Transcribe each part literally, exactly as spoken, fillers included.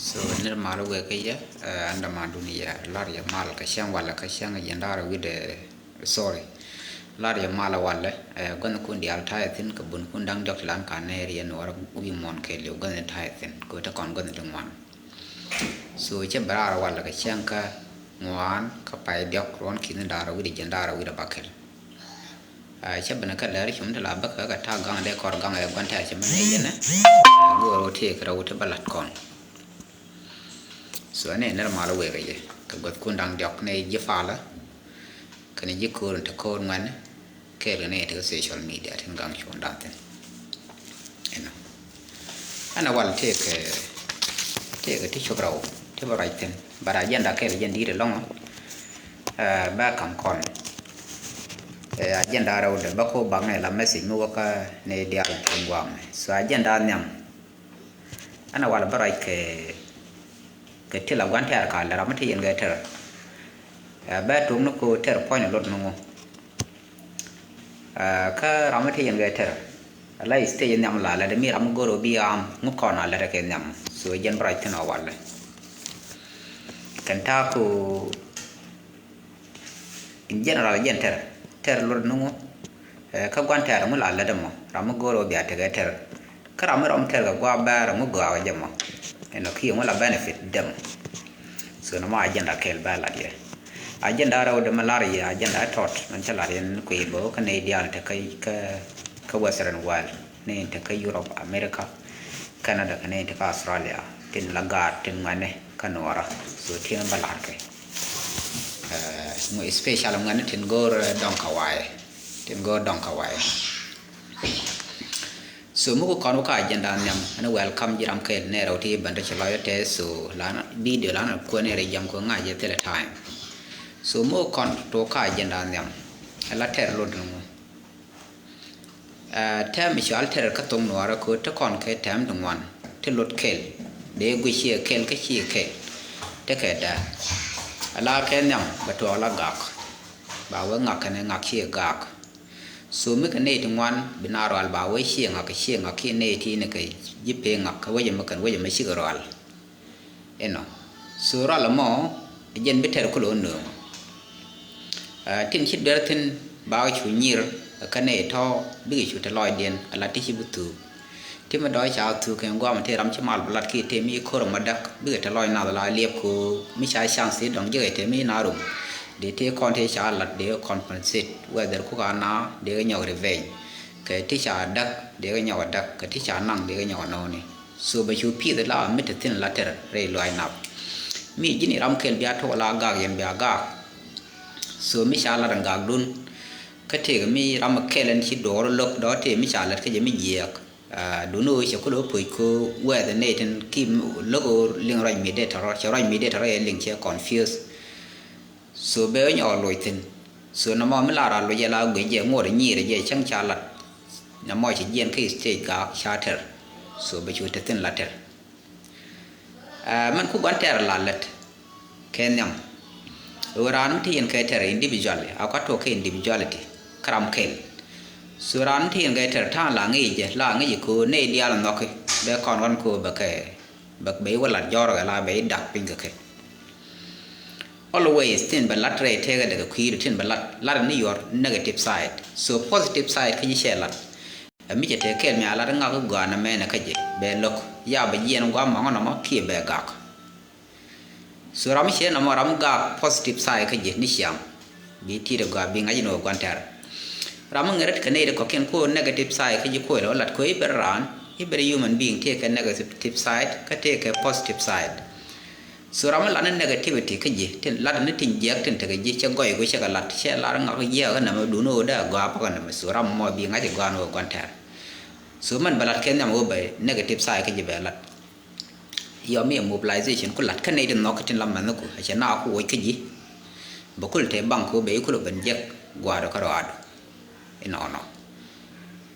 So nir mal wek kä yɛ, eh, andamandun yɛ, lar yɛ mal kä cäŋ walɛ kä cäŋ yɛn dar wi̱dɛ, sorry. Lar yɛ mal walɛ, eh, gua̱n kun dial tayɛ thin kä bun kun daŋ diɔk ti lan ka nɛɛr yɛ nuɔr wi̱i̱ muɔn kɛ liw gua̱n tayɛ thin, kɛ te kɔn gua̱n ti ŋuan. So cɛ bɛ rar walɛ kä cäŋ kä ŋuan kä pay diɔk ruɔn ki̱n dar wi̱dɛ jɛn dar wi̱dɛ bakɛl. Ah, cä ben kä lɛr cum ti la bä kä kä ta̱a̱ gaŋ dee kɔr gaŋ ɛ gua̱n tɛɛr cɛ mɛn ɛ yɛn ɛ. Ah, go̱o̱r wä tëëk rɛw ti bä lat kɔn. So ɛn ɛ nɛr mal wëë kɛ yɛ kɛ guäth kun da̱ŋ diɔk nɛ ji̱ palä. Kɛn ji̱ ko̱o̱r in te ko̱o̱r ŋuɛn kɛɛl kɛ nɛ te kä social media tin gaŋ cuɔ̱ɔ̱ŋ da̱ŋ thi̱n. Ɛnɔ. Ɛn ɛ wal tëëkɛ, tëëkɛ ti cop rɛw ti bä ruac thi̱n. But agenda kɛl jɛn di̱i̱t ɛlɔ̱ŋ. Eh, bä ka̱m kɔn. Eh, agenda rɛw dɛ bä ko bak nɛ la message mi wäkä ni diaal ti guam. So agenda nhiam. Ɛn ɛ wal bä ruac kɛ, kɛ ti la gua̱n tɛɛr ka lɛ ram mi ti yɛn kɛ tɛr. Eh, bä tok ni ko tɛr puɔ̱ny lot ni ŋu. Ah, kä ram mi te yɛn kɛ tɛr. Ala stage nhiam la lɛ mi ram mi go̱r ɔ bi am ŋu kɔn a lɛ kɛ nhiam. So jɛn bɛ ruac thin ɔ walɛ. Kɛn ta̱a̱ ku in general jɛn tɛr. Tɛr lot ni ŋu. Eh, kä gua̱n tɛr ŋu la lɛ dɛ mɔ. Ram mi go̱r ɔ bi a tekɛ tɛr. Kä ram mi rɔm tɛr kɛ gua̱a̱ bɛɛr ŋu gɔaa kɛ jɛ mɔ. Ɛnɔ kiɛ ŋu la benefit dɛ mɔ. So nɔmɔ agenda kɛl bɛ lat yɛ. Agenda rɛw dɛ mɛ lar yɛ agenda tɔt mɛn cɛ lar yɛ ni kui̱ bä kä nɛy diaal te kä, kä, kä Western world. Nɛy te kä Europe, America, Canada, kä nɛy te kä Australia. Tin la gaat tin ŋuɛnɛ kä nuɔra. So tin bä lar kɛ. Eh, ŋu special ŋuɛnɛ tin go̱o̱r dɔŋ kä wayɛ. Tin go̱o̱r dɔŋ kä wayɛ. So mi ku kɔn wä kä agenda nhiam ɛn welcome ji̱ ram kɛɛl nɛ rɛw ti bɛn rɛ ci lɔc tɛ so lan video lan kuɛn rɛ jam ko ŋa̱c jɛ thilɛ time. So mi ku kɔn to kä agenda nhiam ɛ la tɛr lot ni ŋu. Eh, tɛm icual tɛr kä thoŋ nuɔrä ko te kɔn kɛ tɛm ti ŋuan ti lot kɛɛl dee guic ciɛ kɛɛl kä ciɛ kɛɛl. Te kɛ dää a la kɛ nhiam bɛ tuɔɔk la gak. Ba wee ŋak kɛnɛ ŋak ciɛ gak. So mi kɛ nɛy ti ŋuan bi na rual ba wee ciɛ ŋak kɛ ciɛ ŋak kiɛ nɛy ti ni kɛ ji̱ pee ŋak kɛ wecɛ mi kɛn wecɛ mi cikɛ rual. Inɔ. So rual ɛmɔ ɛ jɛn bi tɛr kulo nööŋ. Ah, tin ci duer thin ba cu nyir kä nɛy tɔ̱ bikɛ cu te lɔcdiɛn ala ti ci bi thuuk. Ti mi dɔ̱ ca thuk kɛ guam ti ram ci mal bi lat ki te mi ko̱r ma däk bikɛ te lɔc nath la liɛp ko mi ca chance ti dɔ̱ŋ jikɛ te mi na rum. Dee te kɔn te ca lat dee compensate whether ku ka na dee kɛ nyɔk revenge. Kɛ ti ca däk dee kɛ nyɔk däk kɛ ti ca naŋ dee kɛ nyɔk nɔɔni. So bɛ cu pieth la mi te thin la ter rɛy luac nap. Mi ji̱n i ram kɛl bia tok la gak yɛn bia gak. So mi ca lat in gak dun. Kä tëëk mi ram kɛl in ci duɔɔr lo̱k dɔ̱ tëë mi ca lat kä jɛ mi jiɛɛk. Ah, duni ɣöö cɛ kulɛ wä puc ko wɛɛth nɛy tin ki lo̱k ɣöö liŋ ruac mi dee tɔrɔ cɛ ruac mi dee tɔrɔ yɛ liŋ cɛ confuse. So bɛ wä nyɔɔk loc thi̱n. So nɔmɔ mi lar a loc yɛ la guic jɛ ŋuɔt nyiir jɛ cäŋ ca lat. Nɔmɔ cɛ jiɛn kä stage gaak ca tɛr. So bɛ cu te thi̱n la tɛr. Ah, mɛn ku gua̱n tɛr la lät kɛ nhiam. Ɣöö raan mi ti yɛn kɛ tɛr individually a kuat tuɔk kɛ individuality kä ram kɛl. So raan mi ti yɛn kɛ tɛr ta̱a̱ŋ la ŋi̱i̱c jɛ la ŋi̱i̱c ko̱ nɛy diaal nhɔki bɛ kɔn ɣɔn ko̱ bɛ kɛ bɛ bɛ iwä lat jɔrkɛ la bɛ idak piny kɛ kɛ. Always tin bɛ lat rɛy tëëkɛ dɛ kɛ kui̱du tin bɛ lat lat ni your negative side. So positive side kä ji̱ cɛ lat. Ɛ mi cɛ tëë kɛɛl mi a lat ŋak i̱ gɔaa nɛ mɛnɛ kä jɛ bɛ lo̱k ya bɛ jiɛn guam mɔŋä nɔmɔ kiɛ bɛ gak. So ram mi ciɛ nɔmɔ ram mi gak positive side kä ji̱ ni ciaŋ. Bi ti̱i̱t ɛ gɔaa bi ŋa̱c ni wä gua̱n tɛr. Ram mi ŋɛr rit kɛ nɛy ri kɔ̱kiɛn kuɔ negative side kä ji̱ kuɔc lɛ wä lat kuɛ i̱ ber raan i̱ ber human being tëë kɛ negative side kä tëë kɛ positive side. So ram mi lat ni negativity kä ji̱ tin lat ni tin jiɛk tin tekɛ ji̱ cɛ gɔy guic cɛ kɛ lat cɛ lar ŋak jiɛk kä nɛmɛ duni wä dee a gɔaa pakä nɛmɛ so ram mɔ bi ŋa̱c ɛ gɔaa ni wä gua̱n tɛr. So mɛn bɛ lat kɛ nhiam wä bɛ negative side kä ji̱ bɛ lat. Yɔ mi ɛ mobilization ku lat kä nɛy ti nhɔk kä tin la mɛnh ku a cɛ na ku woc kä ji̱. Bɛ kul te bank ku bɛ i̱ kul ben jek gua̱a̱r kä rɔaadu. Inɔnɔ.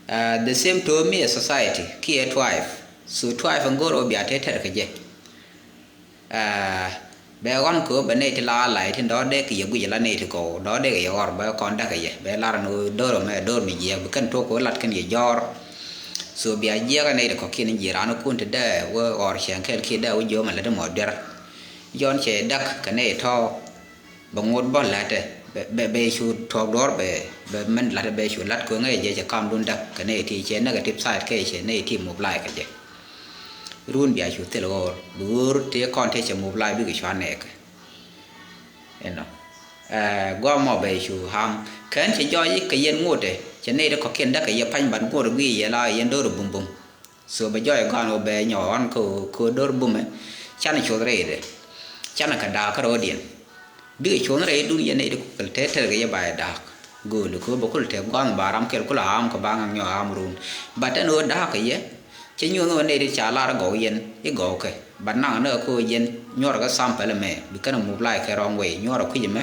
Ah, the same to mi ɛ society kiɛ tribe. So tribe ɛn go̱o̱r ɔ bia te tɛr kä jɛ. Ah, bɛ ɣɔn kɛ ɣöö bɛ nɛy ti la alay tin dɔ̱r dee kɛ yɛ guic ala nɛy ti kɔw dɔ̱r dee kɛ yɛ ɣɔr bɛ kɔn däk kɛ yɛ bɛ lar ni ɣöö do̱r ɛmɛ do̱r mi jiɛɛk bi kɛn tuɔk kɛ ɣöö lat kɛn yɛ jɔ̱ɔ̱r. So bia jiɛk ɛ nɛy ti kɔ̱kiɛn ji̱ raan kun ti dee wä ɣɔr cɛɛŋ kɛɛl kiɛ dee wä jiɔam ɛ lät ɛmɔ duer. Jɔn cɛ däk kɛ nɛy tɔ̱ bɛ ŋot bä la̱tɛ bɛ, bɛ, bɛ cu tuɔɔk duɔ̱ɔ̱r bɛ, bɛ mɛn la̱tɛ bɛ cu la̱t kɛ ɣöö ŋäcɛ jɛ cɛ kamdun däk kɛ nɛy ti cɛ negative side kɛ cɛ nɛy ti mobilize kɛ jɛ. Run bia cu thil ɣöör bi ɣöör tëë kɔn tëë cɛ mobilize bikɛ cua nɛɛkɛ. Inɔ. Ɛ, guam mɔ bɛ cu ham. Kɛn cɛ jɔɔc i̱ kɛ yɛn ŋotɛ cɛ nɛy ti kɔ̱kiɛn däk kɛ yɛ pa̱ny ban ŋot guiy yɛ la yɛn do̱r bumbum. So bɛ jɔɔc ɛ gɔ̱a̱n ɣöö bɛ nyɔk ɣɔ̱n kɛ ɣöö do̱r bumɛ. Canɛ cuɔth rɛydɛ. Canɛ kɛ da̱a̱k kä ro̱o̱diɛn. Bikɛ cuɔth rɛydun yɛn nɛy ti kɔ̱kiɛn tëë tɛr kɛ yɛ ba yɛ da̱a̱k. Gööli kɛ ɣöö bɛ kul tëë gɔ̱a̱n ba ram kɛl kul a ham kɛ ba ŋa̱k nyɔk a ham run. But ɛn ɣöö da̱a̱k kɛ yɛ. Cä nyuɔ̱th ɣöö nɛy ti ca lar gɔw yɛn i̱ gɔwkɛ. But naŋ ni ɣä kɛ ɣöö yɛn nyuɔrɛ kɛ sample mɛ bi kɛn mobilize kɛ wrong way nyuɔrɛ kui̱c mɛ.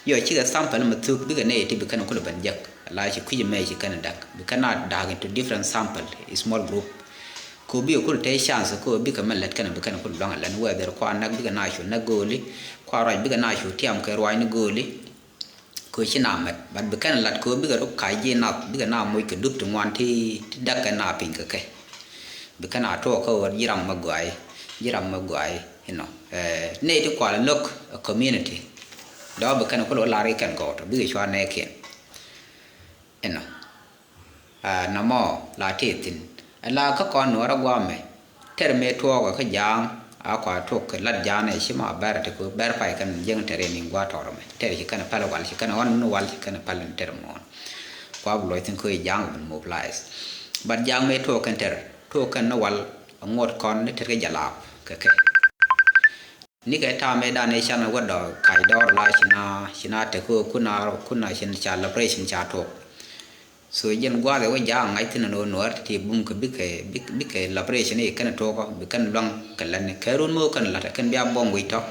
Yɔ cikɛ sample mɛ thuk bikɛ nɛy ti bi kɛn kulɛ ben jek. La ci kui̱c mɛ ci kɛn da̱k bi kɛn a da̱k into different sample, small group. Kɛ ɣöö bikɛ kulɛ te chance kɛ ɣöö bikɛ mɛ lät kɛn bi kɛn kulɛ luaŋ a lät ni whether kua näk bikɛ na cu näk gööli. Kua ruac bikɛ na cu tiam kɛ ruac ni gööli. Kɛ ɣöö ci na mɛt, but bi kɛn lat kɛ ɣöö bikɛ rɔ kac ji̱ nath, bikɛ na moc kɛ dup ti ŋuan ti, ti däk kɛ na piny kɛ kɛ. Bi kɛn a tuɔɔk kä ɣöö ji̱ ram mɛ gɔaayi, ji̱ ram mɛ gɔaayi, inɔ. Ɛ, nɛy ti kual lo̱k ɛ community. Dɔ̱ bi kɛn kulɛ lar i̱ kɛn gɔw tɔ, bikɛ cua nɛɛkiɛn. Inɔ. Aa, nɔmɔ la tëë thi̱n. Ala kä kɔn nuɔ̱ɔ̱rä guamɛ. Tɛr mëë tuɔɔkä kä ja̱a̱ŋ, a kua tuɔk kɛ lat ja̱a̱ŋ ɛ ci ma bɛr ti ku bɛr pay kɛn jiäŋ tɛr in in gua̱a̱ tɔr mɛ. Tɛr ci kɛn päl wal, ci kɛn ɣɔn ni wal, ci kɛn päl in tɛr muɔ̱ɔ̱n. Kua bi luɔc thi̱n kä i̱ ja̱a̱ŋ bin mobilize. But ja̱a̱ŋ mëë tuɔɔk kɛn tɛr, tuɔɔk kɛn ni wal, a ŋuɔ̱t kɔn ni tɛr kɛ jalap kɛ kɛ. Nikɛ ta̱a̱ mëë dan i̱ can wä dɔ̱ kac dɔɔr la cina, cina tek kä kuna, kuna cin ca liberation ca tuɔk. So jɛn gua̱a̱th ɛ wä ja̱a̱ŋ ŋa̱c thi̱n ɛn ɣöö nuäär ti ti bum kɛ bikɛ, bik-, bikɛ liberation i̱ kɛn tuɔk bi kɛn luaŋ kɛ lɛn kɛ run mi wä kɛn la̱t kɛn bia buɔ̱m wi̱c tɔ̱.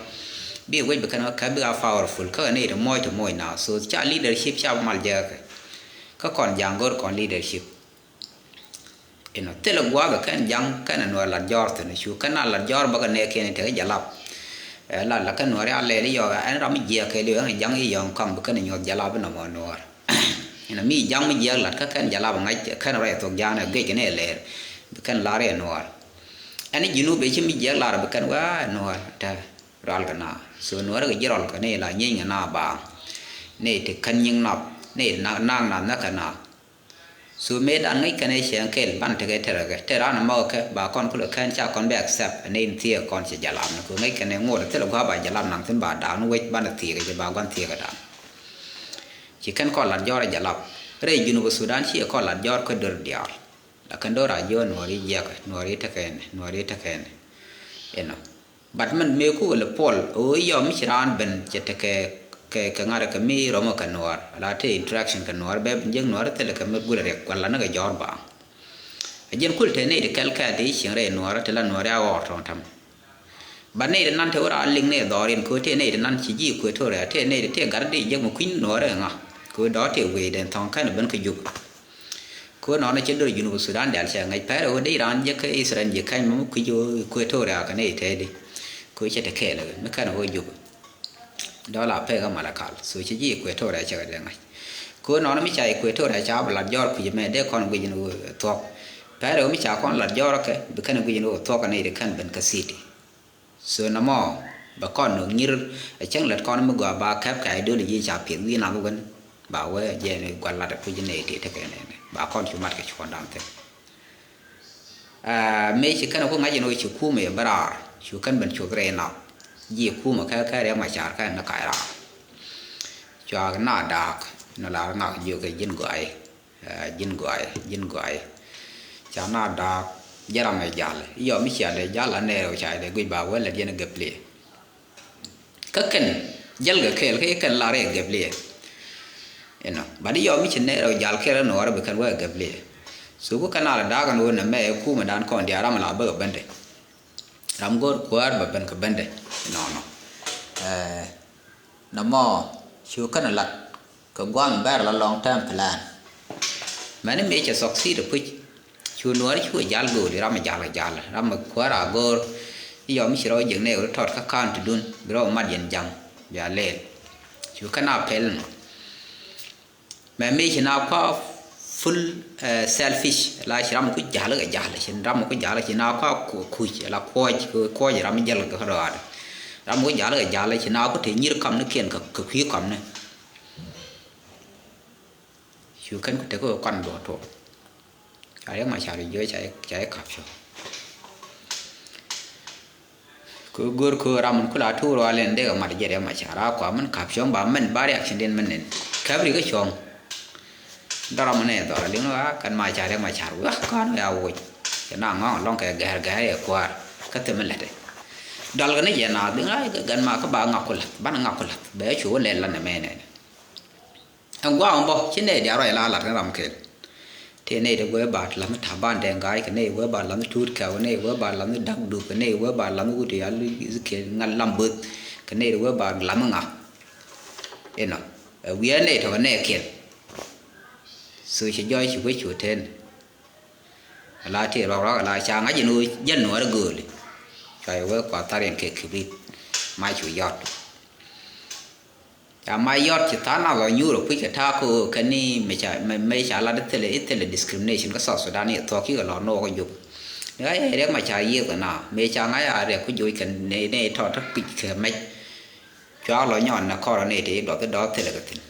Bikɛ wec bi kɛn kä bikɛ a powerful kä nɛy ti muɔc ti muɔc na. So ca leadership ca mal jääkɛ. Kä kɔn ja̱a̱ŋ go̱r kɔn leadership. Inɔ thilɛ gua̱a̱k kɛn ja̱ŋ kɛn nuɔr lat jɔr thi̱n cu kɛn a lat jɔr bä kɛ nɛɛkiɛn tekɛ jalap. Ɛ lat la kɛn nuɔr ya lɛl i̱ yɔ ɛn ram mi jiɛk kɛɛliw ɛn ja̱ŋ i̱ yɔ̱ŋ kaŋ bi kɛn nyuɔth jalap inɔ mɔ nuɔr. Inɔ mi ja̱ŋ mi jiɛk lat kä kɛn jalap ŋa̱c kɛn rɛy thok ja̱a̱n ɛ gec kɛn ɛ lɛɛr bi kɛn lar ɛ nuɔr. Ɛn ji̱ nup ɛ ci mi jiɛk lar bi kɛn wee nuɔr tɛ rɔal kɛ na. So nuɔr kɛ ji̱ rɔl kɛ ni la nyieeny kɛ na baaŋ. Ni ti kän nyiŋ nath ni naŋ nath näk kɛ na. So mëë dan ŋäc kɛn ɛ cɛ kɛl ban tekɛ tɛrɛ kɛ tɛrɛ an mɔk kɛ ba kɔn kulɛ kɛn ca kɔn bɛ accept ni in thiek kɔn cɛ jalap ni kɛ ŋäc kɛn ɛ ŋot thilɛ gua ba jalap naŋ thin ba daak ni wec ban thiek kɛ ba guan thiek kɛ daak. Ci kɛn kɔn lat jɔr ɛ jalap rɛy Junub Sudan ci kɔn lat jɔr kä dör diaal. Lakin dör a jiɔ nuɔri jiɛkɛ nuɔri tekɛn nuɔri tekɛn. Inɔ. But mɛn mëë kukɛ lɛ puɔl ɣöö yɔ mi ci raan ben cɛ tekɛ kɛ, kɛ ŋa̱t kɛ mi rɔmɔ kɛ nuɔɔr ala te interaction kɛ nuɔɔr bɛ ben jek nuɔɔr thilɛ kɛ mi gulɛ riɛk kuala ni kɛ jɔɔr baaŋ. A jiɛn kul te nɛy ti kɛl kɛɛl ti ci cieŋ rɛy nuɔɔr ti la nuɔɔr ya ɣɔɔr tɔ̱ŋ tɛm. But nɛy ti nan te wä raan liŋ nɛy dhɔriɛn kɛ ɣöö te nɛy ti nan ci ji̱ Equatoria te nɛy ti te gat di jek mi kui̱n nuɔɔr ɛ ŋa kɛ ɣöö dɔ̱ te wecdɛn thɔ̱ŋ kɛn ben kä Juba. Kɛ ɣöö nɔnɔ cɛ dör Junub Sudan diaal cɛ ŋa̱c pɛr ɛ ɣöö dee raan jek kä Israel ji̱ kɛny mɛ mi kui̱c ɣöö Equatoria kɛ nɛy tɛɛdi. Kɛ ɣöö cɛ te kɛɛl ɛ ɣöö mi kɛn ɣöö Juba. Dɔla pek kä Malakal so cɛ ji̱ Equatoria cɛ kɛ dee ŋa̱c. Kɛ ɣöö nɔnɔ mi ca Equatoria ca bi lat jɔɔr kui̱c ɛmɛ dee kɔn guic ni ɣöö thuɔ̱k. Pɛr ɛ ɣöö mi ca kɔn lat jɔɔr kɛ bi kɛn guic ni ɣöö thuɔ̱k kɛ nɛy ti kɛn ben kä city. So nɔmɔ bɛ kɔn nööŋ nyir ɛ cäŋ lät kɔn mi gɔaa ba kɛp kɛ ideology ca piɛth wi̱i̱ nath wän ba wee jɛ ni gua̱l lat ɛ puc nɛy tëë tekɛ nɛnɛ ba kɔn cu mat kɛ cuɔ̱ɔ̱ŋdan thi̱n. Aa, mëë ci kɛn ku ŋa̱c ɛn ɣöö ci kumɛ bä raar cu kɛn ben cuth rɛy nath ji̱ kumɛ kɛ kɛ Riɛk Macar kɛn ni kac raar. Cuak na daak ni lar ŋak jiök kɛ ji̱n gɔaayi. Aa, ji̱n gɔaayi, ji̱n gɔaayi. Ca na daak jɛ ram ɛ jal. Yɔ mi cia dee jal anɛ rɛw ca dee guic ba wee lät yɛn gɛp liɛ. Kä kɛn jäl kɛ kɛɛl kä kɛn lar yɛ gɛp liɛ. Inɔ. Bat yɔ mi ci nɛ rɛw jal kɛɛl nuɔɔrɛ bi kɛn wee gɛp liɛ. So ku kɛn al daak ɛn wee nɛ mɛ kumɛ dan kɔn diaal ram la bä kɛ bendɛ. Ram go̱o̱r kuäär bɛ ben kɛ bendɛ. Inɔnɔ. Ɛɛ, nɔmɔ cu kɛn lat kɛ guam bɛr la long term plan. Mɛni mëë cɛ succeed puc. Cu nuɔɔri cu jal go̱o̱ri ram jal kɛ jal ram kuäär a go̱o̱r. Yɔm ci rɔ jiäk nɛ ɣöö tɔt kä county dun bi rɔ mat yɛn ja̱ŋ bia lɛɛl. Cu kɛn a pɛl nɔ. Mɛ mëë ci na kua full, eh, selfish, la ci ram ku jal kɛ jal, ci ram ku jal ci na kua ku-, kuc, la kuɔc, kuɔc ram jal kɛ rɔɔd. Ram ku jal kɛ jal ci na ku te nyir kam ni kiɛn kɛ, kɛ kui̱ kam ni. Cu kɛn ku te kɛ kuan duɔ tuɔ. Ca Riɛk Macar jiö ca, ca kap cu. Kɛ go̱r kɛ ram min kula tuur wal in dee kɛ mat jɛ Riɛk Macar a kua min kap cuɔ̱ŋ ba min ba reaction din min nin. Käp ri kä cuɔ̱ŋ. Dɔrɔ min ɛ dhɔr liŋ wa kɛn Macar Riɛk Macar wek kɔn ya woc. Kɛ na ŋɔŋ lɔŋ kɛ gɛr gɛr yɛ kuaar. Kä thim in lɛt ɛ. Dɔl kɛ ni jɛ na liŋ a gɛn ma kä ba ŋak ku lath, ban ŋak ku lath. Bɛ cu wä lɛl lan ɛmɛ nɛn. Ɛn gua̱a̱k ɛn bä ci nɛy diaal ruac la lat kɛn ram kɛl. Tëë nɛy ti guɛ ba la̱th ni Taban Dɛŋ Ga̱a̱c, kɛ nɛy guɛ ba la̱th ni Tuut Kɛw, kɛ nɛy guɛ ba la̱th ni Dak Dup, kɛ nɛy guɛ ba la̱th ni Wut Yal Ezekiel Ŋa̱l Lam Böth, kɛ nɛy guɛ ba la̱th ni ŋa. Inɔ ɛ wi̱i̱ ɛ nɛy tɔ̱ kɛ nɛy kɛl. So ci jɔɔc ci guɛ cu tɛn. Ala tëë ruak ruak ala ca ŋa̱c in ɣöö jäl nuɔɔr ɛ gööli. Cua yɛ wee kua thar yɛn kɛ kibrit. Ma cu yɔt. Ca ma yɔt ci tha̱a̱ŋ na lɔ nyuur ɛ kui̱ kɛ ta̱a̱ kä ɣöö kɛn ni mëë ca, mëë, mëë ca lat ithilɛ, ithilɛ discrimination kä South Sudan i̱ thuɔ̱k kikɛ lɔ nuɔɔk kä Jup. Ni ɣa̱c ɛ Riɛk Macar yiëëth ɛ na mëë ca ŋa̱c a Riɛk ku joc kɛ ni, ni tɔt tä kui̱c kɛ mɛc. Cua lɔ nyɔɔn nɛ kɔrɔ ni ti duɔth i̱ dɔɔth thilɛ kɛ thi̱n.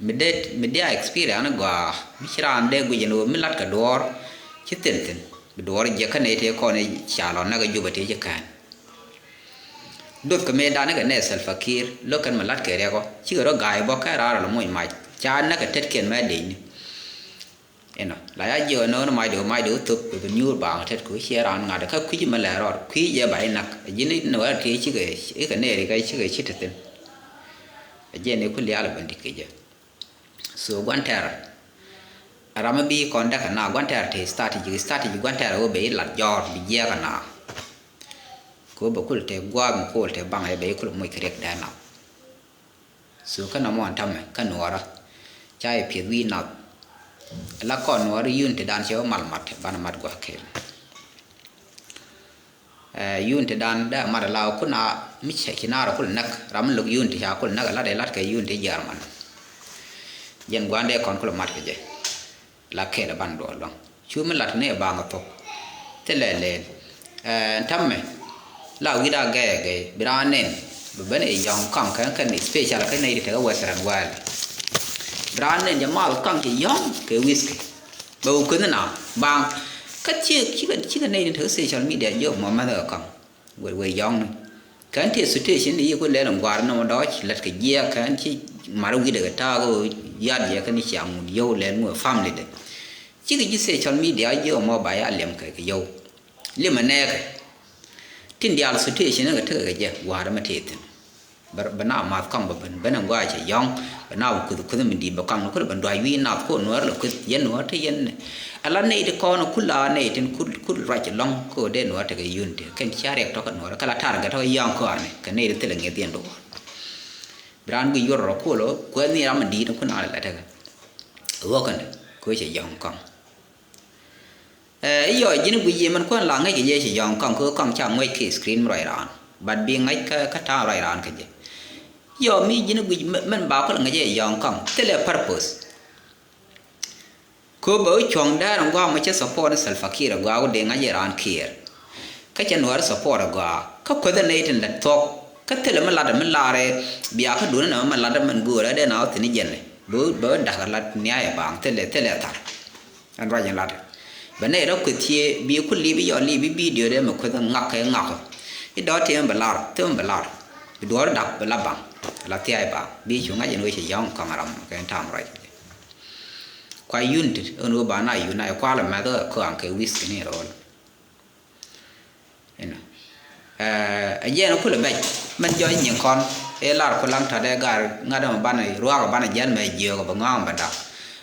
Mi det, mi diaa experience ni gɔaa mi ci raan dee guic ɛn ɣöö mi la̱t kɛ duɔɔr ci thil thi̱n. Bi duɔɔr jiɛk kä nɛy tëë kɔn i̱ ca lɔ näk ɛ Jup ɛ tëë ci kään. Duɔth kɛ mëëdan kɛ nɛy Salva Kiir lo̱k kɛn mi la̱t kɛ Riɛk ɔ cikɛ rɔ ga̱a̱c bä kɛ raar ɛ lɔ moc mac ca näk kɛ tetkiɛn mɛ dëcni. Inɔ la ya jiök ɛn ɣöö ni macdɛ ɣöö macdɛ ɣöö thöp ɛ bi nyuur baaŋ tet kɛ ɣöö ciɛ raan ŋa̱t kä kui̱ci mi lɛɛr rɔɔd kui̱ jɛ ba inak ɛ ji̱n i̱ ni wɛr ti cikɛ ikɛ nɛɛri kɛ cikɛ ci te thi̱n. Ɛ jiɛn i̱ ku liaal ɛ ben di̱t kɛ jɛ. So gua̱n tɛɛr ɛ ram mi bi kɔn däk ɛ na gua̱n tɛɛr te strategy strategy gua̱n tɛɛr ɛ ɣöö ben ilat jɔɔr bi jiɛɛk ɛ na. Kɛ ɣöö bɛ kul te gua̱a̱th mi kul te baŋ ɛ ben i̱ kul moc kɛ riɛk dɛɛ na. So kä nɔmɔ ɛn täämɛ kä nuɔɔrä ca yɛ piɛth wi̱i̱ nath. La kɔn nuɔɔrä yun te dan cɛ wä mal mat banɛ mat gua̱a̱k kɛɛl. Ɛ yun te dan dee mat la kun a mi cɛ ci naar kul näk ram mi lo̱k yun te ca kul näk la dee lat kɛ yun te German. Jɛn gua̱a̱n dee kɔn kul mat kɛ jɛ. La kɛɛl ɛ ban duɔl lɔ̱ŋ cu mi lat ni ɛ baŋ ɛ thok. Thilɛ lɛl ɛn täämɛ la wi̱i̱ daa gɛɛ gɛɛ bi raan nɛn bi ben ɛ yɔ̱ŋ kaŋ kɛn kɛn special kä nɛy ti tekɛ Western world. Bi raan nɛn jɛ mal kaŋ cɛ yɔ̱ŋ kɛ whisky bɛ wä kueth ni na baŋ. Kä cikɛ cikɛ cikɛ nɛy ti tekɛ social media jiök mɔ mɛth kɛ kaŋ. Wee wee yɔ̱ŋni kɛn ti situation ni yi ku lɛl in gua̱a̱r nɔmɔ dɔ̱ɔ̱c lät kɛ jiɛɛk kɛn ci mar wi̱dɛ kɛ ta̱a̱k ɣöö ya̱t yɛ kɛn ci aŋun yio̱w lɛl ŋuɛ family dɛ. Cikɛ ji̱ social media ji̱ ɣöö mɔ ba ya liɛm kɛ kɛ yio̱w. Liɛmɛ nɛɛkɛ tin diaal situation ni kɛ tekɛ kɛ jɛ gua̱a̱r ɛmɛ tëë thi̱n. Bɛ bɛ na math kɔŋ bɛ ben ben in gua̱a̱r cɛ yɔ̱ŋ bɛ na bɛ kuth kuth mi di̱i̱t bɛ kɔŋ ni kulɛ ben dua̱c wi̱i̱ nath ko nuäär lɛ kuth yɛn nuäär te yɛn. Ala nɛy ti kɔn kula nɛy tin kul kul ruac lɔ̱ŋ ko dee nuɔ̱ɔ̱r tekɛ yun ti kɛn cia riɛk tɔ̱ kɛ nuɔ̱ɔ̱r kɛ la tar kɛ tɔ̱ yɔ̱ɔ̱ŋ kɔaani kɛ nɛy ti thilɛ ŋi̱eth yɛn duɔ̱ɔ̱r. Bi raan guic yuɔr rɔ kuɔl ɔ kuɛth ni ram mi di̱i̱t ni kun a lɛ lɛt tekɛ. Ɣɔ̱kɛn kɛ cɛ yɔ̱ɔ̱ŋ kɔaŋ. Ɛ iyɔ ji̱n guic yɛ mɛn kuɛn la ŋäc kɛ jɛ cɛ yɔ̱ɔ̱ŋ kɔaŋ kɛ kɔaŋ ca ŋuɛc kɛ screen mi ruac raan. But bi ŋäc kä kä ta̱a̱ ruac raan kɛ jɛ. Iyɔ mi ji̱n guic mɛn ba kɔl ŋäc jɛ yɔ̱ɔ̱ŋ kɔaŋ thilɛ purpose. Kö bɛ wä cuɔ̱ŋ dɛɛr in gua̱a̱k mi cä support ni Salva Kiir a gua̱a̱k wä dee ŋa̱c i̱ raan Kiir. Kä cɛ nuäär support a gua̱a̱k kä kuäth in nɛy tin lät thuɔ̱k kä thilɛ mi lat mi lar ɛ bia kä duundä nɛ mi lat min göörä dee na wä thi̱n i̱ jɛn ɛ bɛ wä bɛ wä da̱k lat nia̱a̱c ɛ baaŋ thilɛ thilɛ thar. Ɛn ruac in lat bɛ nɛy rɔ kueth cie bi ku li̱i̱p i̱ yɔ li̱i̱p i̱ bidio dee mi kueth ŋak kɛ ŋak. I̱ dɔ̱ tëë mi bɛ lar tëë mi bɛ lar bi duɔ̱ɔ̱r da̱k bɛ la baŋ la thia̱a̱c baaŋ bi cu ŋa̱c in wee cɛ yɔ̱ŋ kɔaŋ ram kɛ in ta̱a̱m ruac. Kua unity ɛn ɣöö ba na unite kualɛ mɛth kä kɔaŋ kɛ wi̱th kɛ ni rɔɔl. Inɔ ɛ jiɛn kulɛ bɛc mɛn jɔc nyin kɔn ëë lar ku laŋ ta̱t ëë gar ŋa̱t ɛmɛ banɛ ruaak banɛ jiɛn mɛ jiöök bɛ ŋɔ̱a̱ŋ bɛ dak.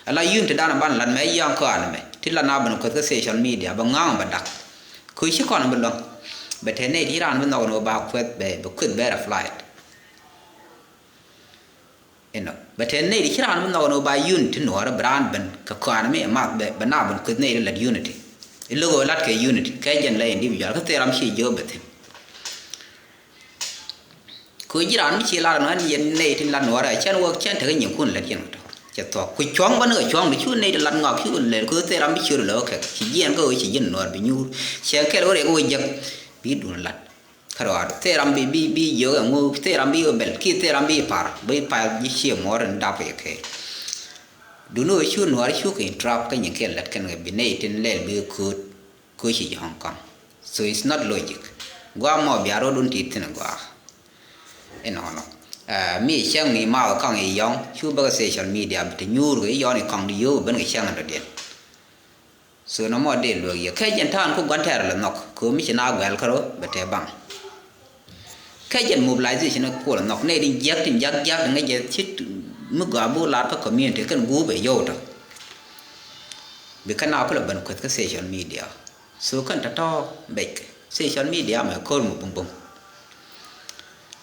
Ala unity dan banɛ lat mɛ yɔ̱ŋ kɔaŋ mɛ ti la na ben kueth kä social media bɛ ŋɔ̱a̱ŋ bɛ dak. Kö ci kɔn bi luäŋ bɛ te nɛy ti raan bi nhɔk ni wä ba kueth bɛ bɛ kueth bɛ rɛ flight. Inɔ bɛ te nɛy ti ci raan mi nhɔk ni wä ba unity nuɔɔrä bi raan ben kɛ kɔaani mi ɛ math bɛ bɛ na ben kueth nɛy ti lat unity. I̱ lo̱k ɣöö lat kɛ unity kɛ jɛn la individual kä thil ram ci jiöp bɛ thi̱n. Kɛ ɣöö ji̱ raan mi ci lar nuɔɔrä ni yɛn nɛy ti lat nuɔɔrä cɛn wä cɛn tekɛ nyinkun lät yɛn kɛ tɔ. Cɛ thuɔ̱k ku cuɔ̱ŋ bä ni kɛ cuɔ̱ŋ di cu nɛy ti lat ŋɔak cu lɛl ku thil ram bi ciöt lɛ wä kɛ ci jiɛn kä ɣöö ci ji̱n nuɔɔr bi nyuur. Cɛ kɛl wä riɛk wä jek bi duun lat. Kä rɔɔdu thil ram bi bi bi jiök ɛŋu thil ram bi bɛl ki thil ram bi par bi par ji̱ cie muɔɔr in dap kɛ kɛ. Duni ɣöö cu nuɔɔr cu kɛ in trap kä nyin kɛl lät kɛn kɛ bi nɛy tin lɛl bi kööt. Kööc ci Hong Kong. So it's not logic. Guam mɔ bia rot wun ti thin guak. Inɔnɔ. Mi cɛŋ mi ma kɔŋ i yɔŋ cu bä kɛ social media bi ti nyuur kɛ i yɔn i kɔŋ di yio̱w ben kɛ cɛŋ in dɔ̱diɛn. So nɔmɔ dee luek yɛ kɛ jɛn ta̱a̱n ku gua̱n tɛɛr lɛ nhɔk kɛ mi ci na guɛl kärɔ bɛ tɛ baŋ. Kɛ jɛn mobilization kuɔl nhɔk nɛy din jiäk tin jiak jiak ŋäc jɛ ci mi gɔaa bi lar kä community kɛn gup ɛ yɔw tɔ. Bi kɛn a kulɛ ben kueth kä social media. So kɛn tɔ̱tɔ̱ bec kɛ social media mɛ ko̱r mi bumbum.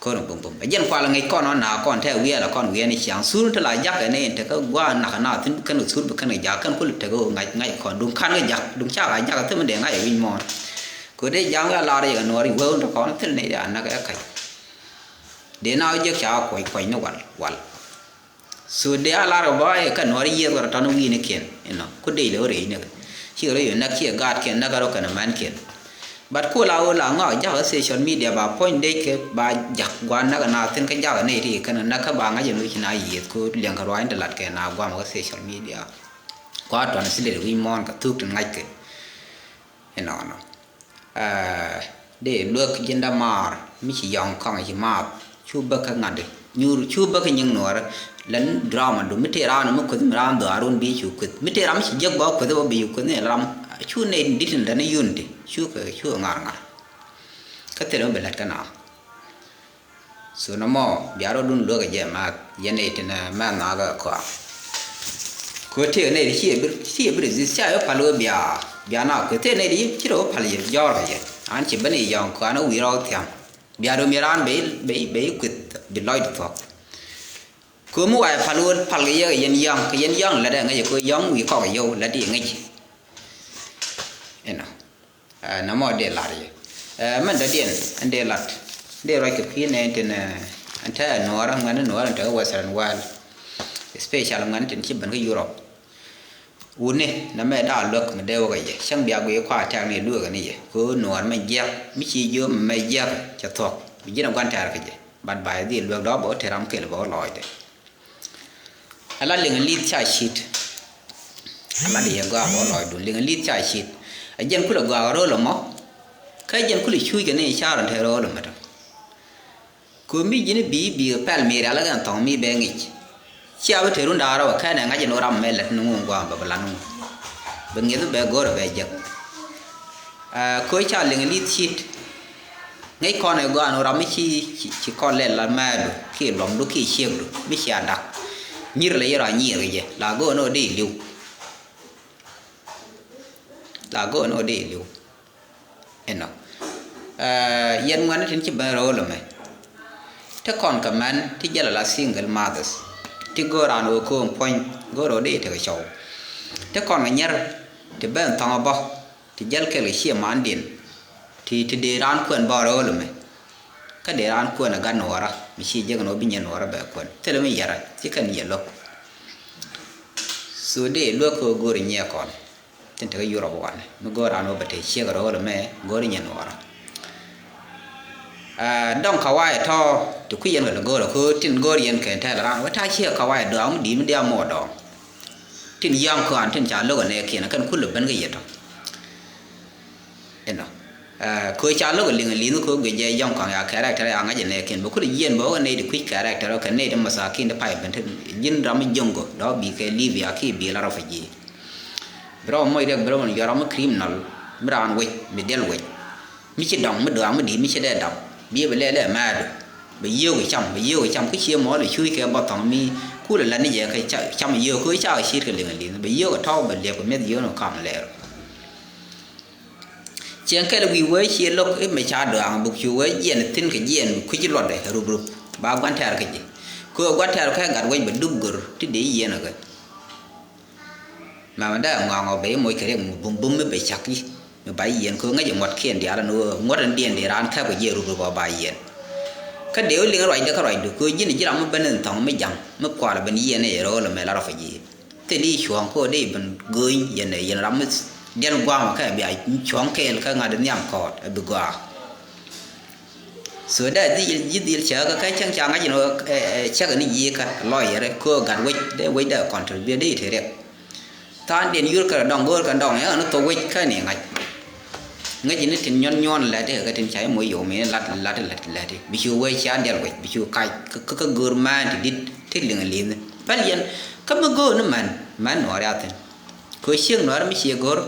Ko̱r mi bumbum ɛ jɛn kual ŋäc kɔn ɔn na kɔn tɛ wiɛl ɛ kɔn wiɛl ni ciaŋ sur ti la jak ɛ ni in tekɛ gua̱a̱ nak na thin bi kɛn kɛ sur bi kɛn kɛ jak kɛn kulɛ tekɛ ŋa̱c ŋa̱c kɔn duŋ kan kɛ jak duŋ cak a jak ɛ thim in dee ŋa̱c ɛ wi̱ny mɔɔn. Kɛ dee ja̱a̱ŋ kɛ lar yɛ kɛ nuɔɔr i̱ wee wun tɔkɔn thil ni dee a näk ɛ kac. Dee na wä jiäk ca wä kuɔc kuɔc ni wal wal. So dee a lar kɛ bä ɛ kɛ nuɔɔr yiëëth kɛ rɔ tɔn wi̱i̱ ni kiɛn inɔ ku dee lɛ wä rɛy ni kɛ. Cikɛ rɔ yɛ näk cikɛ gaat kiɛn näk kɛ rɔ kɛn män kiɛn. But ku la wä la ŋɔak ja̱k kä social media ba puɔ̱ny dee kɛ ba ja̱k gua̱n näk kɛ na thin kä ja̱k kɛ nɛy ti kɛn näk kä ba ŋa̱c ɛn wec na yiëëth ku liɛŋ kɛ ruac ni ti lat kɛ na guam kä social media. Kua tɔn si lɛ wi̱i̱ muɔ̱ɔ̱n kɛ thuk tin ŋa̱c kɛ. Inɔnɔ. Dee luek ji̱n dämaar mi ci yɔ̱ŋ kɔŋ ci maath cu bäk kä ŋa̱t nyuur cu bäk kä nyiŋ nuɔɔrä. Lɛn drama du mi tëë raan mi kueth mi raan dhɔaar wun bi cu kueth mi tëë ram mi ci jiäk bä kueth bä bi cu kueth ni ram cu nɛy dit in lɛn unity cu kɛ cu kɛ ŋa̱r ŋa̱r. Kä thilɛ mi bi lät kä na. So nɔmɔ bia rɔdun luäk a jɛ math yɛn nɛy tin mɛ nhɔakɛ kɔa. Kɛ tëë nɛy ti ci a bir ci a bir zith ca yɛ pal wä bia bia na kɛ tëë nɛy ti ci rɔ wä pal yɛ jɔr kɛ yɛ. An ci ben i̱ yɔŋ kɔan a wi̱i̱ rɔw thia̱ŋ bia rom yɛ raan bɛ bɛ bɛ kueth bi lɔc di thuɔk. Kɛ mi wa yɛ pal wä pal kɛ yɛ kɛ yɛn yɔŋ kɛ yɛn yɔŋ lät ɛ ŋäc kɛ yɔŋ wi̱i̱ kɔk yɛ wä lät di ŋäc. Inɔ. Nɔmɔ dee lar yɛ mɛn dɔ̱diɛn ɛn dee lat dee ruac kɛ kui̱ nɛ tin ɛn te nuɔɔrä ŋuɛn nuɔɔrä ɛn te western world. Special ŋuɛn tin ci ben kä Europe. Wuni nɛ mɛ daa luäk mi dee wä kɛ yɛ cäŋ bia guiy kua tɛk ni luäk ni yɛ kɛ nuɔɔr mɛ jiɛk mi ci jiö mɛ jiɛk cɛ thuɔk bi ji̱n a gua̱n tɛɛr kɛ jɛ. But ba yɛ dhil luäk dɔ̱ bä wä te ram kɛl bä wä lɔɔcdɛ. Ala liŋ li̱th ca cit. Ala di yɛ gɔaa bä lɔcdun liŋ li̱th ca cit. A jɛn kulɛ gɔaa ro̱l ɛmɔ. Kä jɛn kulɛ cuc kɛ ni car ɛn te ro̱l ɛmɛ tɔ. Kɛ mi ji̱n bi bi kɛ pɛl mi rial kɛ ɛn thɔŋ mi bɛ ŋic. Cia bi te run da̱a̱r ɛ wä kɛn ɛ ŋa̱c ɛn wä ram ɛmɛ lɛt ni ŋuŋ gɔaa bɛ bi lan ŋuŋ. Bɛ ŋi̱eth bɛ go̱r ɛ bɛ jek. Ɛ kɛ ca liŋ li̱th cit. Ŋäc kɔn ɛ gɔaa ɛn wä ram mi ci ci kɔn lɛl la mɛɛdu kiɛ luɔmdu kiɛ ciekdu mi cia dak. Nyir lɛ yɛr a nyiir kɛ jɛ la go̱o̱n ɔ dee li̱w. La go̱o̱n ɔ dee li̱w. Inɔ. Ɛ yɛn ŋuɛn tin ci ben ro̱o̱l ɛmɛ. Ti kɔn kɛ mɛn ti jɛl ala single mothers. Ti go̱o̱r an ɣöö ko̱o̱ŋ puɔ̱ny go̱o̱r ɣöö dee tekɛ cɔw. Ti kɔn kɛ nyɛr ti ben thɔŋ ɛ bä. Ti jäl kɛl kɛ ciɛ mandiɛn ti ti dee raan kuɛn bä rɛw ɛlɔmɛ. Kä dee raan kuɛn ɛ gat nuɔɔrä mi ci jek ɛn ɣöö bi nyɛ nuɔɔrä bɛ kuɛn thilɛ mi yɛrɛ ci kɛn yɛ lo̱k. So dee luäk kɛ ɣöö go̱o̱ri nyiɛ kɔn tin tekɛ Yurop wanɛ mi go̱o̱r raan ɣöö bɛ te ciek rɛw ɛlɔmɛ go̱o̱ri nyɛ nuɔɔrä. Dɔŋ kawaayɛ tɔ̱ ti kui̱ yɛn kɛ lɛ go̱o̱rä kɛ ɣöö tin go̱o̱r yɛn kɛ tɛl raan wä ta̱a̱ ciek kawaayɛ dɔaŋ mi di̱i̱t mi diaal mɔ dɔɔŋ. Tin yɔ̱ŋ kɔaŋ tin ca lo̱k ɛ nɛɛkiɛn kɛn kulɛ ben kä yɛ tɔ. Inɔ. Kɛ ca lo̱k ɛ liŋ ɛ li̱nh kɛ guic jɛ yɔ̱ŋ kɔaŋ ya character ya ŋa̱c ɛ nɛɛkiɛn bɛ kulɛ jiɛn bɛ wä kɛ nɛy ti kui̱c character kɛ nɛy ti masakin ti pay ben ti ji̱n ram mi jo̱ŋ gɔ dɔ̱ bi kɛ Libya ki bi la refugee. Bi rɔ moc riɛk bi rɔ mɔ yɔ̱r ram mi criminal mi raan wec mi diɛl wec. Mi ci dɔŋ mi dɔaŋ mi di̱i̱t mi ci dee dap biɛ bi lɛl ɛ mɛɛdu. Bɛ yio̱o̱k cam bɛ yio̱o̱k cam kä cie mɔɔl ɛ cuuc kɛ bɔthɔŋ mi kulɛ la ni jɛ kɛ cam yio̱o̱k kä ca kɛ ciet kɛ liŋ liŋ bɛ yio̱o̱k ɛ tɔ̱w bɛ liɛp kɛ mi̱eth yio̱o̱k ni kɔam lɛɛr. Ciɛŋ kɛl wi̱i̱ wee cie lo̱k i̱ mɛ ca dɔaŋ buk cu wee jiɛn thi̱n kɛ jiɛn bi kui̱ci luɔtdɛ rup rup ba gua̱n tɛ̈r kɛ ji̱. Kɛ ɣöö gua̱n tɛ̈r kɛ gat wec bɛ dup gör ti dee yieen ɛ kɛ. Mɛmɛ dee ŋɔaŋɔ bɛ i̱ moc kɛ riɛk mi bum bum mi bɛ cak i̱ mi ba i̱ yiɛn kɛ ŋäc i̱ ŋuɔ̱tkiɛn diaal ɛn ɣöö ŋuɔ̱t ɛn diɛn dee raan kɛp kɛ jiɛ rut rut bä ba yiɛn. Kä dee wä liŋ ruacdɛ kä ruacdu kɛ ɣöö ji̱n ji̱ ram mi ben in thɔ̱ŋ mi ja̱ŋ mi kual ben yiëë ni rööl ɛmɛ la rɔ fɛ ji̱. Thil i̱ cuɔ̱ɔ̱ŋ kä ɣöö dee ben gööny yɛn ɛ yɛn ram mi diɛl gua̱a̱m kä bia cuɔ̱ɔ̱ŋ kɛɛl kä ŋa̱t nhiam kɔɔt ɛ bi gɔaa. So dee ji̱ dhil, ji̱ dhil cäkä kä cäŋ ca ŋa̱c in ɣöö ɛ, ɛ, cäkä ni ji̱ kä lɔyɛr kä gat wec dee wec dee contribute dee te riɛk. Tha̱a̱ŋdiɛn yur kɛ dɔ̱ŋ go̱o̱r kɛ dɔ̱ŋ yɛ ɣän thok wec kä ni ŋa̱c. Ŋäci ni tin nyuɔn nyuɔn lɛt i̱ kɛ tin ca i̱ moc yom i̱ lat lat lɛt lɛt i̱ bi cu wee cian diɛl wec bi cu kac kä, kä, kä go̱o̱r mään ti di̱t ti liŋ li̱n. Päl yɛn kä mi go̱o̱r ni män, män nuɔɔr ya thi̱n. Kɛ ciek nuɔɔr mi cie go̱o̱r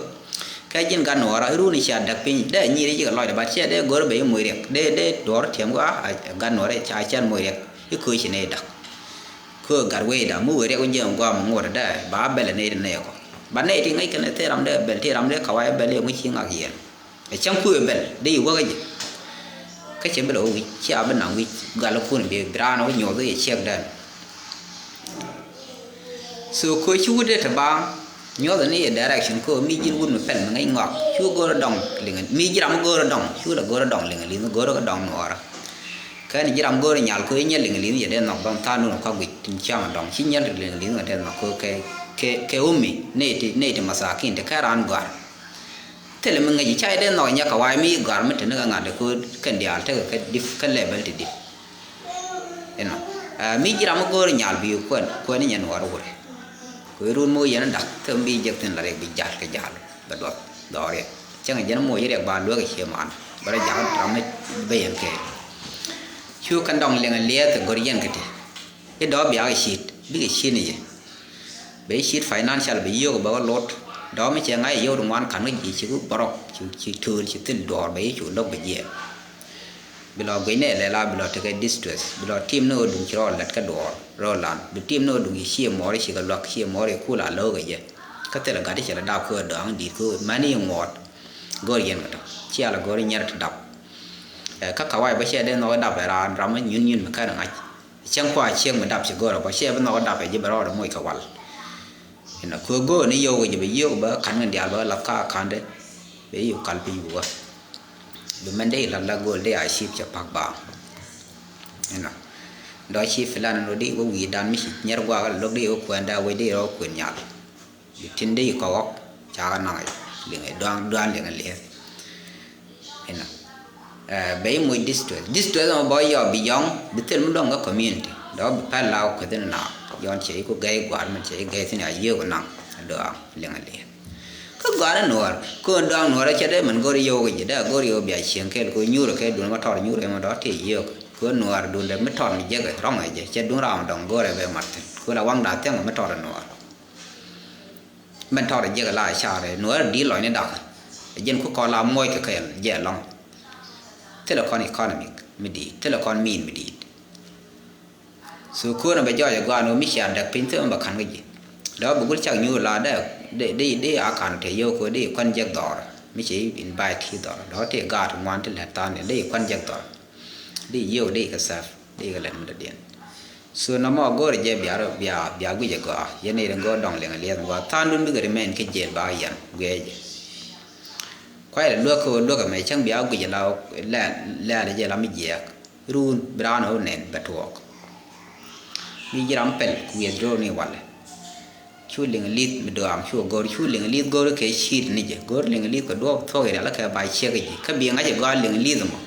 kɛ ji̱n gat nuɔɔr i̱ run i̱ cia däk piny dee nyir i̱ cikɛ lɔcdɛ bat ciɛ dee go̱o̱r ben i̱ moc riɛk dee, dee duɔ̱ɔ̱r tiɛm kä a, a gat nuɔɔr i̱ ca cian moc riɛk i̱ köö ci nɛy da̱k. Kö gat wecda mi wëë riɛk wä jiɛn guam ŋuɔt dɛ ba bɛl nɛy ti nɛy kɔ. Ba nɛy ti ŋäc kɛn thil ram dee bɛl ti ram dee kawai bɛl yɛ ŋui̱c ci ŋak yɛn. Ɛ cäŋ kuëë bɛl dee yi wäkä jɛ. Kä cɛ bɛl wä wi̱c cia bi naŋ wi̱c gal kun bi bi raan wä nyuɔth yɛ ciɛk dɛn. So kö ci wut dee te baaŋ. Nyuɔth ni yɛ direction kö mi ji̱n wut mi pɛl mi ŋäc ŋɔak cu go̱o̱r dɔŋ liŋ mi ji̱ ram go̱o̱r dɔŋ cu la go̱o̱r dɔŋ liŋ liŋ go̱o̱r kä dɔŋ nuɔɔrä. Kä ni ji̱ ram go̱o̱r nyal kö i̱ nyɛl liŋ liŋ yɛ dee nhɔk dɔŋ tha̱a̱ŋ nunɔ ka guic tin ciaŋ dɔŋ ci nyɛl liŋ liŋ kɛ dee nhɔk kö kɛ kɛ kɛ umi nɛy ti nɛy ti masakin ti kɛ raan gɔ̱a̱r. Thilɛ mi ŋäc ca dee nhɔk nyɛ kɛ wa̱a̱ mi gɔ̱a̱r mi te ni kɛ ŋa̱t kö kɛn diaal tekɛ kɛ dip kɛ level ti dip. Inɔ mi ji̱ ram mi go̱o̱r nyal bi kuɛn kuɛn inyɛ nuɔɔr wurɛ. Kuɛ run mi wä yɛn dak thil mi bi jek thin la riɛk bi jal kɛ jal bɛ duɔth dhɔriɛ. Cäŋ jɛn moc riɛk ba luek i̱ cie man bɛ rɔ jak ram mi bɛ yɛn kɛ. Cu kɛn dɔŋ liɛŋ liɛth go̱r yɛn kɛ ti i̱ dɔɔ biak i̱ cit bikɛ cit ni jɛ. Bɛ i̱ cit financial bɛ yio̱k bɛ wä lot dɔɔ mi cɛ ŋa̱c i̱ yio̱k ri ŋuan ka̱n kä ji̱ ci ku bɔrɔk ci tööl ci thil duɔɔr bɛ i̱ cu lo̱k bɛ jiɛɛn. Bi lɔ guic nɛ lɛl a bi lɔ tekɛ distress bi lɔ tim ni ɣä duŋ ci rɔɔl lät kä duɔɔr rɔɔl lan bi tim ni ɣä duŋ ci ciɛ mɔɔr ci kɛ luak ciɛ mɔɔr ci kul a lo̱o̱k kɛ jɛ. Kä thilɛ gat i̱ cɛ lɛ dap kä ɣä dɔaŋ di̱i̱t kä mani i̱ ŋuɔɔt. Go̱o̱r yɛn kɛ tɔ ci a lɛ go̱o̱r i̱ nyɛr ti dap. Ɛ kä kawac bä cɛ dee nhɔk i̱ dap ɛ raan ram mi nyun nyun mi kɛn ɛ ŋa̱c. Cäŋ kua ciek mi dap ci go̱o̱r ɛ bä cɛ bi nhɔk i̱ dap ɛ ji̱ bɛ rɔɔd ɛ moc kɛ wal. Inɔ kɛ go̱o̱r ni yio̱w kɛ jɛ bɛ yio̱w bä ka̱n kɛn diaal bä lath ka ka̱n dee. Bɛ yio̱w kal piny bä. Bi mɛn dee ilat la go̱o̱l dee a cip cɛ pak baaŋ. Inɔ dɔ̱ cip filan in rɔ dee wä wi̱i̱ dan mi ci nyɛr guakä lok dee wä kuɛn daa wec dee rɔ kuɛn nyal. Bi tin dee kɔk ɣɔk cakɛ naŋ liŋɛ duaŋ duaŋ liŋɛ liɛth. Inɔ bɛ i̱ moc district district ɛmɔ bɔ yɔ bi yɔŋ bi thil mi dɔŋ kä community dɔ̱ bi pɛl la kueth in na yɔn cɛ i̱ ku gɛy gua̱r min cɛ i̱ gɛy thin a yiëëk naŋ dɔ̱ liŋ a liɛth. Kä gua̱r in nuɔɔr kä in dɔ̱a̱ŋ nuɔɔr cɛ dee min go̱r yio̱w kɛ ji̱ dee go̱r yio̱w bia cieŋ kɛl ku nyuur kɛ duun ma tɔr nyuur ɛmɔ dɔ̱ ti yiëëk ku in nuɔɔr duun dee mi tɔr mi jek rɔŋ ɛ jɛ cɛ duun ram dɔŋ go̱r ɛ bɛ mat thin ku la waŋ da̱a̱ thiäŋ mi tɔr in nuɔɔr. Mɛn tɔɔt a jiɛk a la a car ɛ nuɔɔr a di̱i̱t lɔcni dakä. A jiɛn ku kɔn la muɔc kɛ kɛɛl jɛ ɛlɔ̱ŋ. Thilɛ kɔn economic mi di̱i̱t thilɛ kɔn mean mi di̱i̱t. So ko̱n a bɛ jɔɔc a gɔaa ni ɣöö mi cia däk piny thil mi bɛ ka̱n kä ji̱. Dɔ̱k bi gul cak nyuur la dee dee dee a ka̱n te yio̱w ko̱ dee kuan jiɛk dhɔr mi ci invite ki dhɔr dɔ̱k tëë gaat ŋuan ti lät tha̱a̱ŋ dee kuan jiɛk dhɔr. Dee yio̱w dee kɛ serve dee kɛ lät mi dɔ̱diɛn. So nɔmɔ a go̱o̱rɛ jɛ bia rɔ bia bia guic a gɔaa yɛn i̱ rin go̱o̱r dɔŋ liŋ a liɛth mi gɔaa tha̱a̱ŋdun bikɛ remain kä jël ba yɛn guiɛcɛ. Kuayɛ lɛ luäk kä ɣöö luäk ɛmɛ cäŋ bia guic a la lɛɛl lɛɛl jɛ la mi jiɛɛk. Ruun bi raan ɣöö nɛn bɛ tuɔɔk. Mi ji̱ ram pɛl ku wiɛth dro̱o̱r ni walɛ. Cu liŋ li̱th mi dɔaŋ cu go̱r cu liŋ li̱th go̱r kɛ ci̱t ni jɛ go̱r liŋ li̱th kɛ duɔ̱ɔ̱p thuɔ̱k irial kɛ ba ciek ji̱ kä bi ŋa̱c ɛ gɔaa liŋ li̱th mɔ.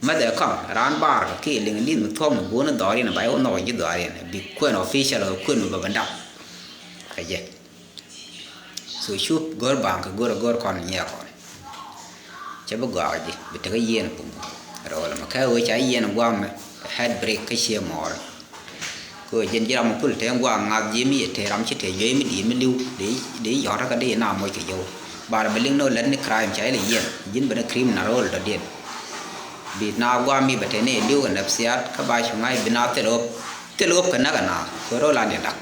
Mäthɛ kɔŋ raan baar kɛ kiɛ liŋ li̱th mi thuɔ̱k mi buɔ̱n dhɔriɛn ba iwä nhɔk ji̱ dhɔriɛn bi kuɛn official kɛ kuɛn mi bä bä dap. Kɛ jɛ. So cu go̱r baŋ kɛ go̱r go̱r kɔn nyiɛ kɔn. Cɛ bi gɔaa ji̱ bi tekɛ yieen pum. Rɔɔl mɛ kɛ ɣöö ca yieen guam mɛ head break kä ciɛ mɔɔr. Kɛ ɣöö ji̱n ji̱ ram mi pul te guam ŋa̱th ji̱ mi yɛ te ram ci te juey mi di̱i̱t mi li̱w dee yɔ̱t kä dee na moc kɛ yio̱w. Bar bɛ liŋ ni ɣöö lät ni crime ca ilɛ yieen ji̱n bɛ ni criminal rɔɔl dɔ̱diɛn. Bi na guam mi bɛ te ni li̱w kɛ nafsiyat kä ba cu ŋa̱c bi na thil ɣöp thil ɣöp kɛ näk ɛ na kɛ rɔɔl an yɛ dak.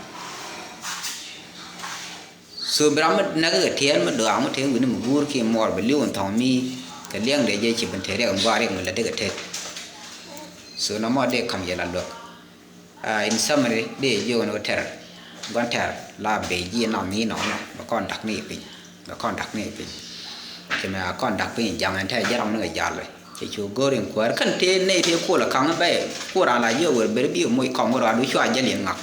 So bi ram mi näk kɛ tiɛɛl mi dɔaŋ mi te wi̱ni mi guur kiɛ muɔɔr bɛ li̱w in thɔŋ mi kɛ liɛŋ dee jɛ ci bin te riɛk in gua̱a̱r riɛk mi lät dee kɛ tet. So nɔmɔ dee ka̱m yɛ la luäk. In summary dee jiök ni wä tɛr gua̱n tɛr la bee ji̱ nɔm ni nɔmɔ bɛ kɔn dak ni piny bɛ kɔn dak ni piny. Ci mɛ a kɔn dak piny jaŋ ɛn tɛ jɛ ram ni kɛ jal. Cɛ cu go̱r in kuäär kän tëë nɛy tëë kol a kaŋ bɛy. Ku raan la jiök wer ber bi moc kɔm wä rɔaadu cua jäl yɛn ŋak.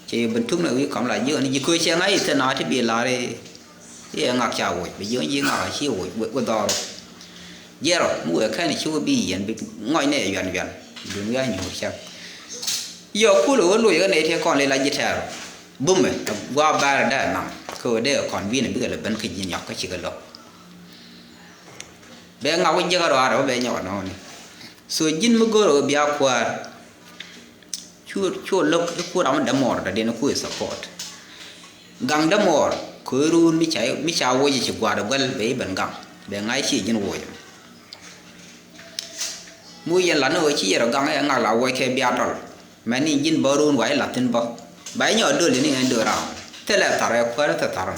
Cɛ yɛ ben tuk ni wi̱i̱ kɔm la jiök ni ji̱ köö cɛ ŋa̱c i̱ thil na ti bi lar i̱ ɛ ŋak ca woc bi jiök ji̱ ŋak a ci woc wä dhɔr. Jiɛrɔ mi wëë kɛn ci wä bi yɛn bi ŋɔc nɛ yuan yuan. Dun wi̱i̱ a nyuur cäŋ. Yɔ kul wä loc kä nɛy tëë kɔn lɛ la ji̱ tɛɛr. Bumɛ gua̱a̱ bɛr dee nam kä wä dee kɔn bi̱n bikɛ lɛ ben kä ji̱ nyɔk kä cikɛ lo̱k. Bɛ ŋak wä jiäkä rɔaarɛ wä bɛ nyɔk nɔɔni. So ji̱n mi go̱o̱rɛ wä bia kuäär. Cu cu lo̱k i̱ ku ram dämuɔɔr dɔ̱diɛn i̱ ku i̱ support. Gaŋ dämuɔɔr kɛ ruun mi ca mi ca woc i̱ ci gua̱a̱r i̱ guäl bɛ i̱ ben gaŋ. Bɛ ŋa̱c ci ji̱n woc. Mu yɛn lat ni ɣöö ci yɛr ɔ gaŋ ɛ ŋak la wuɔckɛ bia tɔl. Mɛn ni ji̱n bä ruun wa i̱ la̱th thi̱n bä. Ba i̱ nyɔk döl ni ɣän döl ram. Thilɛ thar ɛ kuäär thil thar.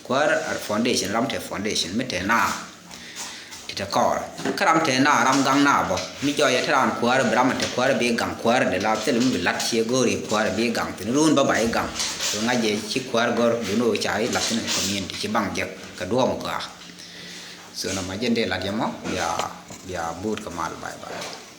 Kuäär ɛ foundation, ram te foundation mi te naar. Ti te kɔɔr kä ram te naar, ram gaŋ naar bä. Mi jɔyɛ te raan kuäär bi ram te kuäär bi gaŋ kuäär de la thil mi bi la̱t ciɛ go̱o̱ri kuäär bi gaŋ thi̱n ruun bä ba i̱ gaŋ. Kɛ ŋa̱c jɛ ci kuäär gɔ̱r duni ɣöö ca i̱ la̱th thi̱n community ci baŋ jek kɛ duɔ̱ɔ̱m gɔaa. So nɔmɔ jɛn dee lat yɛ mɔ bia bia buut kɛ mal, bye bye.